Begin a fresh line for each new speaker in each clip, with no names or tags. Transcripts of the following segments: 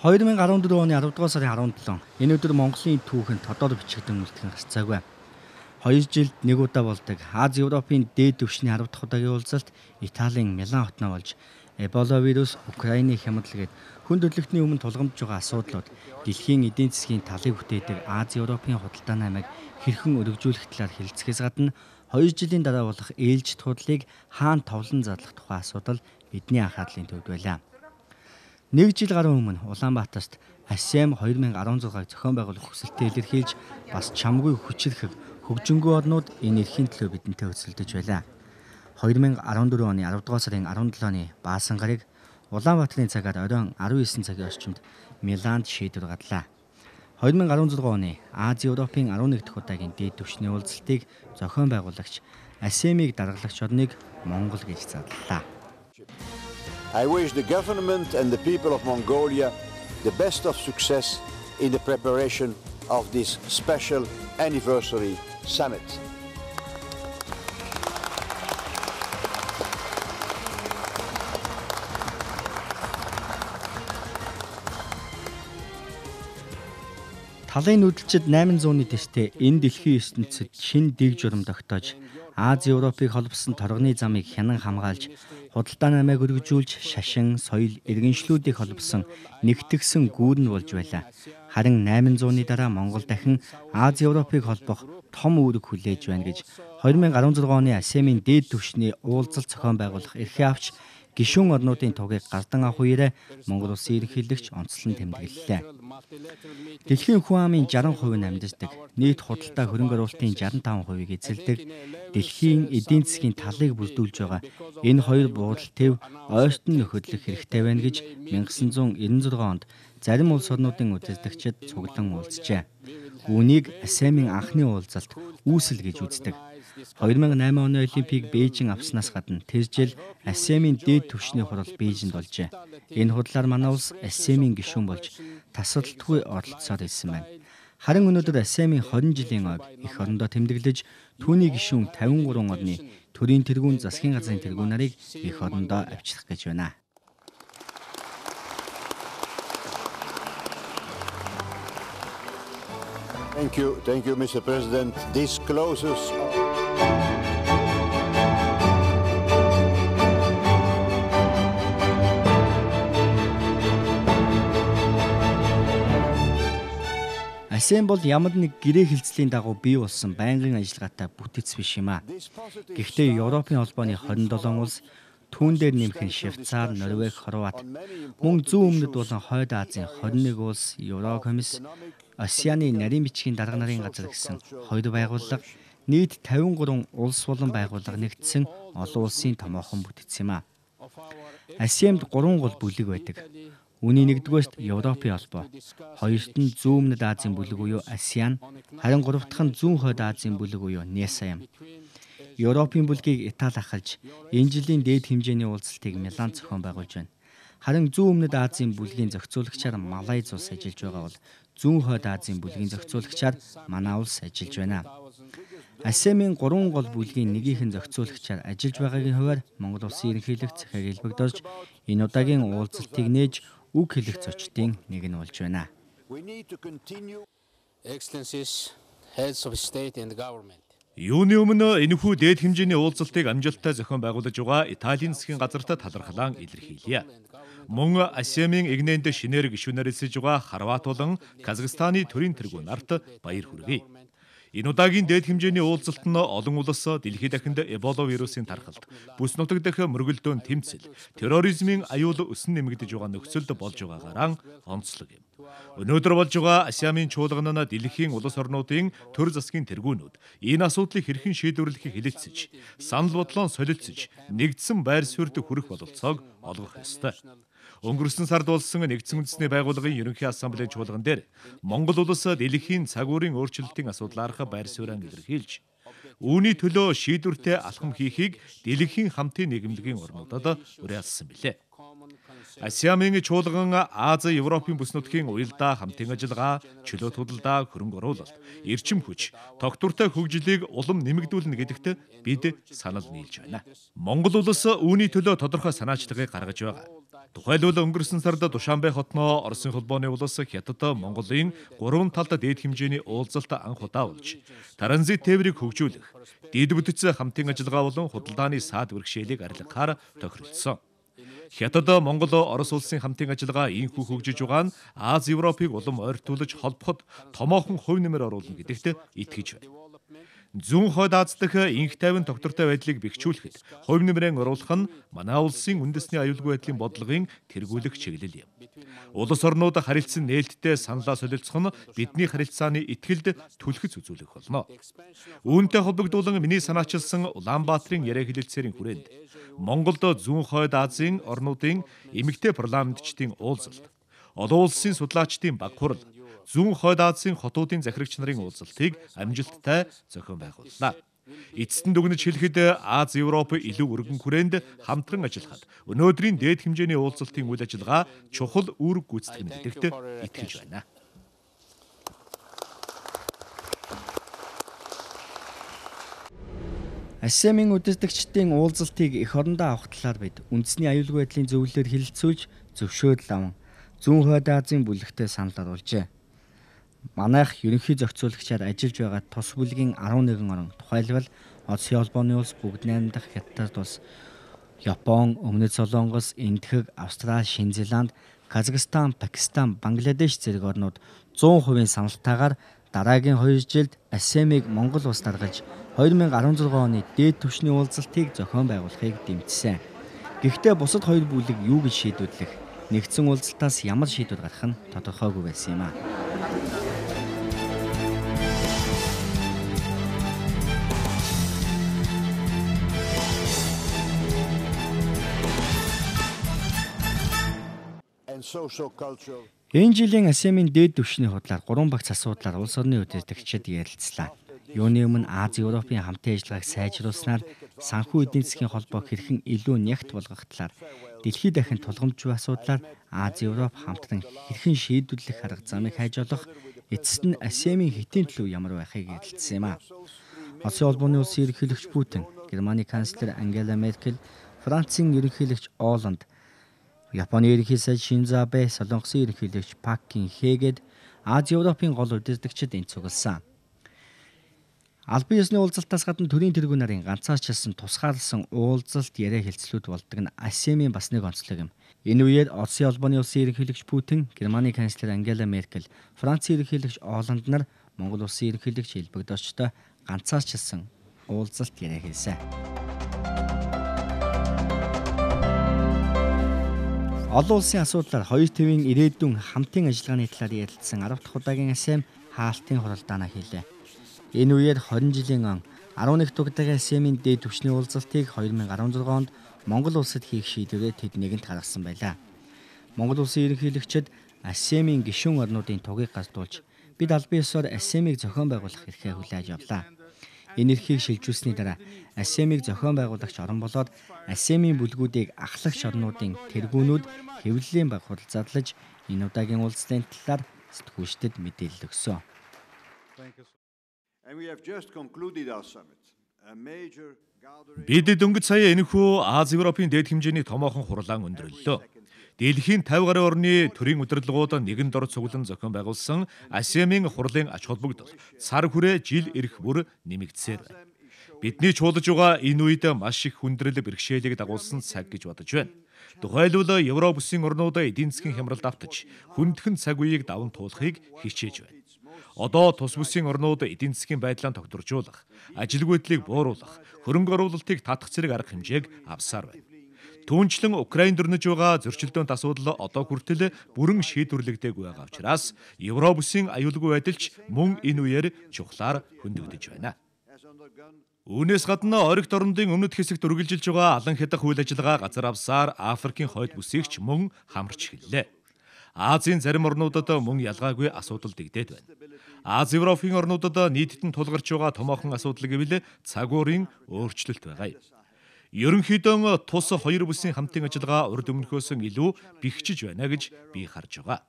2014 оны 10 дугаар сарын 17 энэ өдөр Монголын түүхэнд тодор бичигдэн үлдэх гарцаагүй. 2 жилд нэг удаа болдог Ази Европын дээд түвшний 10 дахь удаагийн уулзалт Италийн Милан хотноо болж Эбола вирус, Украины хямдал гээд хүн төрөлхтний өмнө тулгамдж байгаа асуудлууд дэлхийн эдийн засгийн талыг бүтээдэг Ази Европын худалдаа наймыг хэрхэн өргөжүүлэх талаар хэлэлцэхээс гадна 2 жилийн дараа болох ээлжит худлыг хаан товлон задлах тухай асуудал бидний анхаарлын төвд байлаа. Нэг жил гаруй өмнө Улаанбаатарт ASEM 2016-г зохион байгуулах хүсэлтээ илэрхийлж бас чамгүй хүчирхэг хөгжингүй орнууд энэ эрхийн төлөө бидэнтэй өрсөлдөж байлаа. 2014 оны 10 дугаар сарын 17-ны баасан гараг Улаанбаатарын цагаар оройн 19 цагийн орчимд Миланд шийдвэр гарлаа. 2016 оны Ази Европын 11 дахь удаагийн дээд түвшний уулзалтыг зохион байгуулагч ASEM-ийг даргалагч орныг Монгол гэж задлаа.
I wish the government and the people of Mongolia the best of success in the preparation of this special anniversary summit.
Талын нүүдэлчид 800-ны дэстээ энэ дэлхийн ертөнцид шинэ дэг журам тогтоож Ази Европыг холбосон торгоны замыг хянан хамгаалж худалдаа наймыг өргөжүүлж шашин, соёл, иргэншлүүдийг холбосон нэгтгсэн гүүр нь болж байлаа. Харин 800-ны дараа Монгол дахин Ази Европыг холбох том үүрэг хүлээж байна гэж 2016 оны ASEM-ийн дээд түвшний уулзалт зохион байгуулах эрхээ авч гишүүн орнуудын тугийг гардан авах үеэрээ Монгол улсын ерөнхийлөгч онцлон тэмдэглэлээ. Дэлхийн хүн амын 60% нь амьдардаг, нийт худалдаа хөрөнгө оруулалтын 65%-ийг эзэлдэг, дэлхийн эдийн засгийн талыг бүрдүүлж байгаа энэ хоёр буудал төв ойртон нөхөдлөх хэрэгтэй байна гэж 1996 онд зарим улс орнуудын удирдагчид цуглан уулзжээ. Үүнийг ASEM-ийн анхны уулзалт үүсэл гэж үздэг. 2008 оны Олимпийг Бээжин авснаас гадна тэр жил ASEM-ийн дээд түвшний хурал Бээжинд болжээ. Энэ хурлаар манай улс ASEM-ийн гишүүн болж тасралтгүй оролцсоор ирсэн байна. Харин өнөөдөр ASEM-ийн 20 жилийн ойг эх орондоо тэмдэглэж түүний гишүүн 53 орны төрийн тэргүүн засгийн газрын тэргүүн нарыг эх орондоо авчрах гэж байна.
Thank you, Mr. President. This closes.
ASEM бол ямар нэг гэрээ хэлцлийн дагуу бий болсон байнгын ажиллагаатай бүтэц биш юм аа. Гэхдээ Европын холбооны 27 улс түүн дээр нэмэх нь Швейцар, Норвеги, Хорват, мөн зүүн өмнөд болон Хойд Азийн 21 улс, Еврокомис, Океаны нарийн бичгийн дарга нарын газар гэсэн хоёр байгууллага нийт 53 улс болон байгууллага нэгдсэн олон улсын томоохон бүтэц юм аа. ASEM-д 3 гол бүлэг байдаг. Үүний нэгдүгээрт Европын холбоо, хоёрт нь зүүн өмнөд Азийн бүлэг буюу ASEAN, харин гурав дахь нь зүүн хойд Азийн бүлэг буюу NESA юм. Европын бүлгийг Итали ахалж, энэ жилийн дээд хэмжээний уулзалтыг Миланд зохион байгуулж байна. Харин зүүн өмнөд Азийн бүлгийн зохицуулагчаар Малайз улс ажиллаж байгаа бол зүүн хойд Азийн бүлгийн зохицуулагчаар манай улс ажиллаж байна. ASEM-ийн 3 гол бүлгийн нэгийнх нь зохицуулагчаар ажиллаж байгаагийн хувиар Монгол улсын ерөнхийлөгч Захиаг Элбэгдорж энэ удаагийн уулзалтыг нээж үг хэлэх зочдын нэг нь болж байна.
Excellencies, heads of state and government.
Юуны өмнө энэхүү дээд хэмжээний уулзалтыг амжилттай зохион байгуулж байгаа Италийн засгийн газарт талархлаа илэрхийлье. Мөн ASEM-ийн эгнээнд шинээр гишүүнээр элсэж байгаа Хорват болон Казахстаны төрийн тэргүүн нарт баяр хүргэе. Энэ удаагийн дээд хэмжээний уулзалт нь олон улс дэлхийд дахинд Эбола вирусын тархалт, бүс нутаг дахь мөргөлдөөн тэмцэл, терроризмын аюул өсөн нэмэгдэж байгаа нөхцөлд болж байгаагаараа онцлог юм. Өнөөдөр болж байгаа ASEAN-ийн чуулган нь дэлхийн улс орнуудын төр засгийн тэргүүнүүд энэ асуудлыг хэрхэн шийдвэрлэхийг хэлэлцэж, санал бодлоо солилцож, нэгдсэн байр суурьд хүрэх бололцоог олгох ёстой. Өнгөрсөн сард болсон нэгдсэн үндэсний байгууллагын ерөнхий ассамблеийн чуулган дээр Монгол улс дэлхийн цаг үеийн өөрчлөлтийн асуудлаарх байр суурийг илэрхийлж, үүний төлөө шийдвэртэй алхам хийхийг дэлхийн хамтын нийгэмлэгийн орнуудад уриалсан билээ. ASEAN-ийн чуулган Ази, Европын бүс нутгийн уялдаа хамтын ажиллагаа, чөлөөт худалдаа, хөрөнгө оруулалт, эрчим хүч, тогтвортой хөгжлийг улам нэмэгдүүлнэ гэдэгт бид санал нийлж байна. Монгол улс үүний төлөө тодорхой санаачлагыг гаргаж байгаа. Тухайлбал өнгөрсөн сард Душанбе хотноо Оросын холбооны улс Хятад Монголын 3 талд дээд хэмжээний уулзалт анх удаа болж транзит тээврийг хөгжүүлэх, дэд бүтэц хамтын ажиллагаа болон худалдааны саад бэрхшээлийг арилгахаар тохиролцсон. Хятад Монгол Орос улсын хамтын ажиллагаа ийнхүү хөгжиж байгаа нь Ази Европыг улам ойртуулж холбоход томоохон хувь нэмэр оруулна гэдэгт итгэж байна. Зүүн хойд Аз дахь инх тайван тогтвортой байдлыг бэхжүүлэхэд хувь нэмрээ оруулах нь манай улсын үндэсний аюулгүй байдлын бодлогын тэргүүлэх чиглэл юм. Улс орнууд харилцан нээлттэй саналаа солилцох нь бидний харилцааны итгэлд түлхэц үзүүлэх болно. Үүнтэй холбогдуулан миний санаачилсан Улаанбаатарын яриа хэлэлцээрийн хүрээнд Монголд Зүүн хойд Азийн орнуудын эмэгтэй парламентчдын уулзалт, олон улсын судлаачдын баг хурал, Зүүн хойд Азийн хотуудын захирагч нарын уулзалтыг амжилттай зохион байгууллаа. Эцэст нь дүгнэж хэлэхэд Аз Европ илүү өргөн хүрээнд хамтран ажиллахад өнөөдрийн дээд хэмжээний уулзалтын үйл ажиллагаа чухал үүрэг гүйцэтгэнэ гэдэгт итгэж байна.
АСЕМ-ийн удирдагчдын уулзалтыг эх орондоо авах талаар бид үндэсний аюулгүй байдлын зөвлөлөөр хэлэлцүүлж зөвшөөрөл аван Зүүн хойд Азийн бүлэгтээ санал оруулжээ. Манайх ерөнхий зохицуулагчаар ажиллаж байгаа тус бүлгийн 11 орон, тухайлбал Оросын холбооны улс, Бүгд найрамдах Хятад улс, Япон, Өмнөд Солонгос, Энэтхэг, Австрали, Шинэ Зеланд, Казахстан, Пакистан, Бангладеш зэрэг орнууд 100% саналтайгаар дараагийн 2 жилд АСЕМ-ийг Монгол улс даргалж 2016 оны дээд түвшний уулзалтыг зохион байгуулахыг дэмжсэн. Гэхдээ бусад хоёр бүлэг юу гэж шийдвэрлэх, нэгдсэн уулзалтаас ямар шийдвэр гарах нь тодорхойгүй байсан юм а. Энэ жилийн АСЕМ-ийн дээд түвшний хурлаар 3 багц асуудлаар улс орны удирдагчид ярилцлаа. Юуны өмнө Аз Европын хамтын ажиллагааг сайжруулснаар санхүү эдийн засгийн холбоог хэрхэн илүү нягт болгох талаар дэлхий дахин тулгамдж буй асуудлаар Аз Европ хамтран хэрхэн шийдвэрлэх арга замыг хайж олох, эцэст нь АСЕМ-ийн хэтийн төлөв ямар байхыг ярилцсан юм а. Оросын холбооны улсын ерөнхийлөгч Путин, Германы канцлер Ангела Меркель, Францын ерөнхийлөгч Олланд, Японы ерөнхий сайд Шинзо Абе, Солонгосын ерөнхийлөгч Пак Кин Хэгээд Аз Европын гол удирдагчид энд цугласан. Албан ёсны уулзалтаас гадна төрийн тэргүүн нарын ганцаарчилсан тусгаарласан уулзалт яриа хэлцлүүд болдог нь АСЕМ-ийн бас нэг онцлог юм. Энэ үеэр Оросын холбооны улсын ерөнхийлөгч Путин, Германы канцлер Ангела Меркель, Францын ерөнхийлөгч Олланд нар Монгол улсын ерөнхийлөгч Элбэг-Доржтой ганцаарчилсан уулзалт яриа хэлсэн. Олон улсын асуудлаар хоёр твийн ирээдүйн хамтын ажиллагааны талаар ярилцсан 10 дахь удаагийн АСЕМ хаалтын хуралдаанаа хийлээ. Энэ үеэр 20 жилийн он 11 дугаартай АСЕМ-ийн дээд түвшний уулзалтыг 2016 онд Монгол улсад хийх шийдвэрээ тэд нэгэнт гаргасан байлаа. Монгол улсын ерөнхийлөгчид АСЕМ-ийн гишүүн орнуудын тугийг гардуулж бид албан ёсоор АСЕМ-ийг зохион байгуулах эрхээ хүлээж авлаа. Энэ эрхийг шилжүүлсэний дараа АСЕМ-ийг зохион байгуулагч орон болоод АСЕМ-ийн бүлгүүдийг ахлагч орнуудын тэргүүнүүд хэвлэлийн баг хурал задлаж энэ удаагийн уулзалтын талаар сэтгүүлчдэд мэдээлэл өгсөн.
Бид дөнгөж сая энэхүү Аз Европын дээд хэмжээний томоохон хурлаан өндөрлөлөө. Дэлхийн 50 гаруй орны төрийн удирдлагууд нэгэн дор цуглан зохион байгуулсан АСЕМ-ийн хурлын ач холбогдол цар хүрээ жил ирэх бүр нэмэгдсээр байна. Бидний чуулж байгаа энэ үед маш их хүндрэл бэрхшээлийг дагуулсан цаг гэж бодож байна. Тухайлбал Европ бүсийн орнууд эдийн засгийн хямралд автаж хүндхэн цаг үеийг даван туулахыг хичээж байна. Одоо тус бүсийн орнууд эдийн засгийн байдлаа тогтворжуулах, ажилгүйдлийг бууруулах, хөрөнгө оруулалтыг татах зэрэг арга хэмжээг авсаар байна. Түүнчлэн Украинд өрнөж байгаа зөрчилдөөнд асуудал одоо хүртэл бүрэн шийдвэрлэгдээгүй байгаа учраас Европ бүсийн аюулгүй байдалч мөн энэ үеэр чухлаар хөндөгдөж байна. Үүнээс гадна орогт орондын өмнөд хэсэгт үргэлжилж байгаа алан хядах үйл ажиллагаа газар авсаар Африкийн хойд бүсийг ч мөн хамарч эхэллээ. Азийн зарим орнуудад мөн ялгаагүй асуудал дэгдээд байна. Аз Европын орнуудад нийтэд нь тулгарч байгаа томоохон асуудал гэвэл цаг уурын өөрчлөлт байгаа юм. Ерөнхийдөө тус хоёр бүсийн хамтын ажиллагаа урд өмнөхөөс илүү бэхжиж байна гэж би харж байгаа.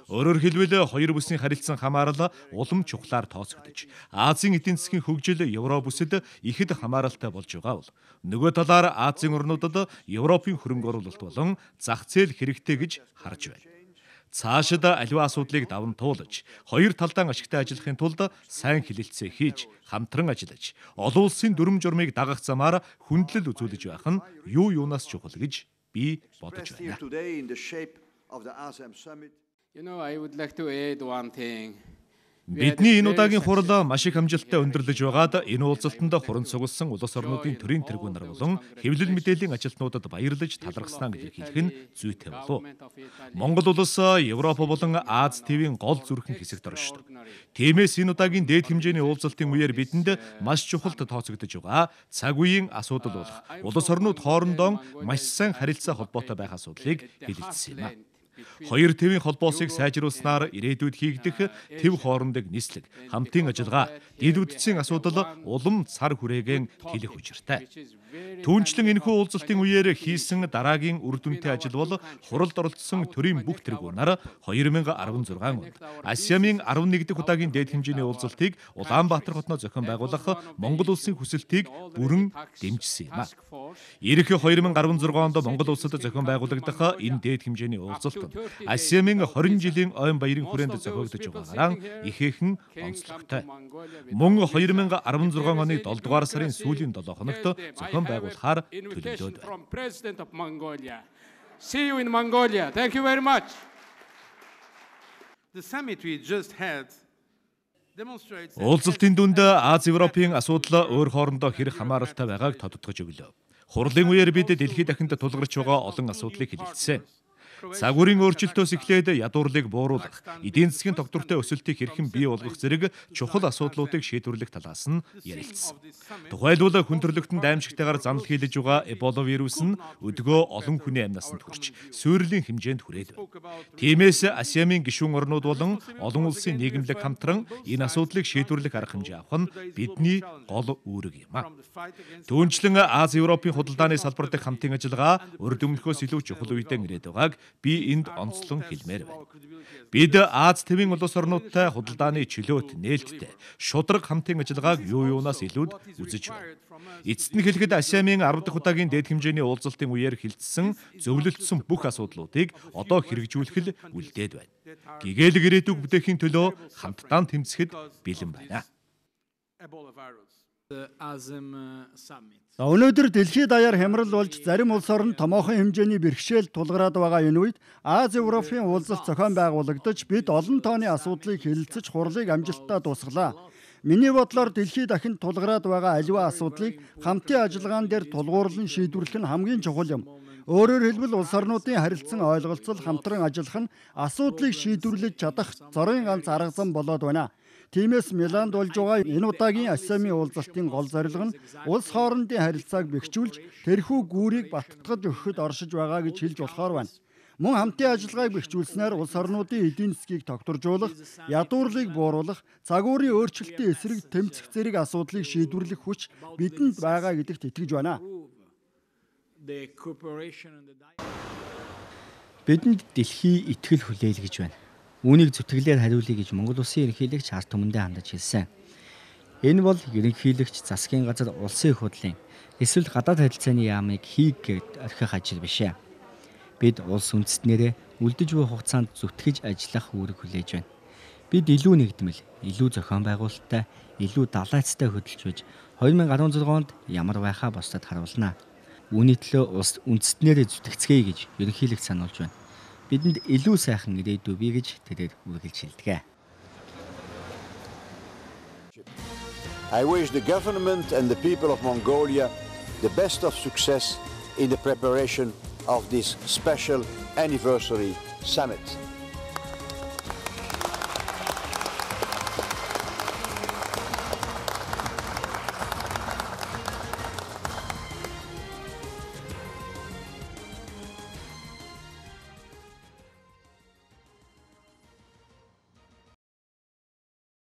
Өөрөөр хэлбэл хоёр бүсийн харилцан хамаарал улам чухлаар тооцогдож, Азийн эдийн засгийн хөгжил Евро бүсэд ихэд хамааралтай болж байгаа бол нөгөө талаар Азийн орнуудад Европын хөрөнгө оруулалт болон зах зээл хэрэгтэй гэж харж байна. Цаашид аливаа асуудлыг даван туулж, хоёр талдаа ашигтай ажиллахын тулд сайн хэлэлцээ хийж, хамтран ажиллаж, олон улсын дүрэм журмыг дагах замаар хүндлэл үзүүлж байх нь юу юунаас чухал гэж би бодож байна.
You know, I would like to add one thing.
Бидний энэ удаагийн хурал маш их амжилттай өндөрлөж байгаад энэ уулзалтанд хуран цугласан улс орнуудын төрийн тэргүүн нар болон хэвлэл мэдээллийн ажилтнуудад баярлаж талархснаа илэрхийлэх нь зүйтэй болов. Монгол улс Европ болон Аз тивийн гол зүрхэн хэсэгт оршдог. Тиймээс энэ удаагийн дээд хэмжээний уулзалтын үеэр бидэнд маш чухалд тооцогдож байгаа цаг үеийн асуудал болох улс орнууд хоорондоо маш сайн харилцаа холбоотой байх асуудлыг хэлэлцсэн юм а. Хоёр тивийн холбоосыг сайжруулснаар ирээдүйд хийгдэх төв хоорондын нислэг, хамтын ажиллагаа, дэд үдцийн асуудал улам цар хүрээгээ тэлэх учиртай. Түүнчлэн энэхүү уулзалтын үеэр хийсэн дараагийн үр дүнтэй ажил бол хуралд оролцсон төрийн бүх тэргүүнээр 2016 онд АСЕАМ-ын 11 дахь удаагийн дээд хэмжээний уулзалтыг Улаанбаатар хотноо зохион байгуулах Монгол улсын хүсэлтийг бүрэн дэмжсэн юм а. Ирэх 2016 онд Монгол улсад зохион байгуулагдах энэ дээд хэмжээний уулзалт нь АСЕАМ-ын 20 жилийн ойн баярын хүрээнд зохиогдож байгаагаараа ихээхэн онцлогтой. Мөн 2016 оны 7 дугаар сарын сүүлийн 7 хоногт зохион байгуулахаар төлөвлөөд
байна. See you in Mongolia. Thank you very much.
The summit we just had demonstrates
Уулзалтын дүнд Аз Европын асуудал өөр хоорондоо хэрэг хамааралтай байгааг тодотгож өглөө. Хурлын үеэр бид дэлхийд дахинд тулгарч байгаа олон асуудлыг хэлэлцсэн. Загварын өөрчлөлтөөс эхлээд ядуурлыг бууруулах, эдийн засгийн тогтвортой өсөлтийг хэрхэн бий болгох зэрэг чухал асуудлуудыг шийдвэрлэх талаас нь ярилцсан. Тухайлбал хүн төрөлхтөнд аимшигтайгаар занал хийлэж байгаа Эбола вирус нь өдгөө олон хүний амь насанд хүрч суурлийн хэмжээнд хүрээд байна. Тиймээс АСЕАМ-ын гишүүн орнууд болон олон улсын нийгэмлэг хамтран энэ асуудлыг шийдвэрлэх арга хэмжээ авах нь бидний гол үүрэг юм а. Түүнчлэн Аз Европын худалдааны салбар дахь хамтын ажиллагаа урд өмнөхөөс илүү чухал үедээ ирээд байгааг би энд онцлон хэлмээр байна. Бид Аз тивийн улс орнуудтай худалдааны чөлөөт, нээлттэй, шударга хамтын ажиллагааг юу юунаас илүүд үзэж байна. Эцэст нь хэлэхэд АСЕАМ-ын 10 дахь удаагийн дээд хэмжээний уулзалтын үеэр хэлэлцсэн, зөвлөлдсөн бүх асуудлуудыг одоо хэрэгжүүлэх л үлдээд байна. Гэгээлэг ирээдүйг бүтээхийн төлөө хамтдаа тэмцэхэд бэлэн байна.
За өнөөдөр дэлхийд даяар хямрал болж зарим улс орнд томоохон хэмжээний бэрхшээл тулгараад байгаа энэ үед Аз Европын уулзалт зохион байгуулагдаж бид олон тооны асуудлыг хэлэлцэж хурлыг амжилттай дуусгалаа. Миний бодлоор дэлхийд дахин тулгараад байгаа аливаа асуудлыг хамтын ажиллагаан дээр тулгуурлан шийдвэрлэх нь хамгийн чухал юм. Өөрөөр хэлбэл улс орнуудын харилцан ойлголцол хамтран ажиллах нь асуудлыг шийдвэрлэж чадах зорын ганц арга зам болоод байна. Тиймээс Миланд болж байгаа энэ удаагийн АСЕАМ-ын уулзалтын гол зорилго нь улс хоорондын харилцааг бэхжүүлж тэрхүү гүүрийг баттгаж өгөхөд оршиж байгаа гэж хэлж болохоор байна. Мөн хамтын ажиллагааг бэхжүүлснээр улс орнуудын эдийн засгийг тогтворжуулах, ядуурлыг бууруулах, загварын өөрчлөлтийн эсрэг тэмцэх зэрэг асуудлыг шийдвэрлэх хүч бидэнд байгаа гэдэгт итгэж байна.
Бидэнд дэлхий итгэл хүлээл гэж байна. Үүнийг зүтгэлээр хариулъя гэж Монгол улсын ерөнхийлөгч ард түмэндээ хандаж хэлсэн. Энэ бол ерөнхийлөгч засгийн газар улсын их хурлын эсвэл гадаад харилцааны яамыг хийг гээд орхих ажил биш ээ. Бид улс үндэстнэрээ үлдэж буй хугацаанд зүтгэж ажиллах үүрэг хүлээж байна. Бид илүү нэгдмэл, илүү зохион байгуулалттай, илүү далайцтай хөдөлж байж 2016 онд ямар байхаа бусдад харуулна. Үүний төлөө улс үндэстнэрээ зүтгэцгээе гэж ерөнхийлөгч сануулж байна. Бидэнд илүү сайхан ирээдүй бий гэж тэрээр үргэлж хэлдэг.
I wish the government and the people of Mongolia the best of success in the preparation of this special anniversary summit.